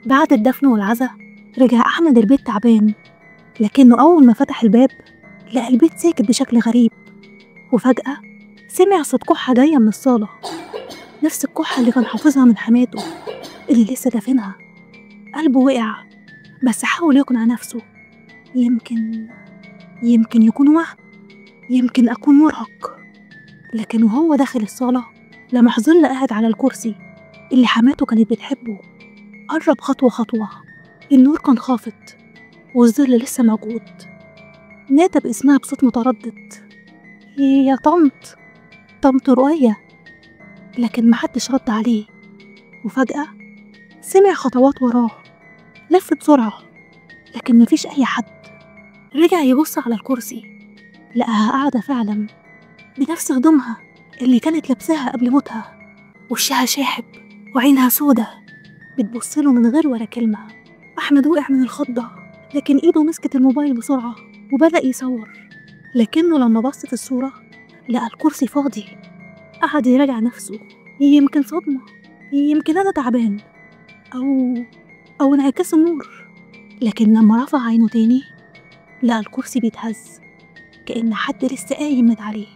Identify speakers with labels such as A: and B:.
A: بعد الدفن والعزاء رجع أحمد البيت تعبان، لكنه أول ما فتح الباب لقى البيت ساكت بشكل غريب. وفجأة سمع صوت كحة جاية من الصالة، نفس الكحة اللي كان حافظها من حماته اللي لسه دافنها. قلبه وقع، بس حاول يقنع نفسه، يمكن يكون وهم، يمكن أكون مرهق. لكن وهو داخل الصالة لمح ظل قاعد على الكرسي اللي حماته كانت بتحبه. قرب خطوة خطوة، النور كان خافت والظل لسه موجود. نادى باسمها بصوت متردد، يا طنط، طنط رؤية. لكن محدش رد عليه. وفجأة سمع خطوات وراه، لف بسرعة لكن مفيش أي حد. رجع يبص على الكرسي، لقاها قاعدة فعلا بنفس هدومها اللي كانت لابساها قبل موتها، وشها شاحب وعينها سودة، بتبصله من غير ولا كلمة. أحمد وقع من الخضة، لكن إيده مسكت الموبايل بسرعة وبدأ يصور. لكنه لما بص في الصورة لقى الكرسي فاضي. قعد يراجع نفسه، يمكن صدمة، يمكن أنا تعبان، أو انعكاس النور. لكن لما رفع عينه تاني لقى الكرسي بيتهز كأن حد لسه قايم من عليه.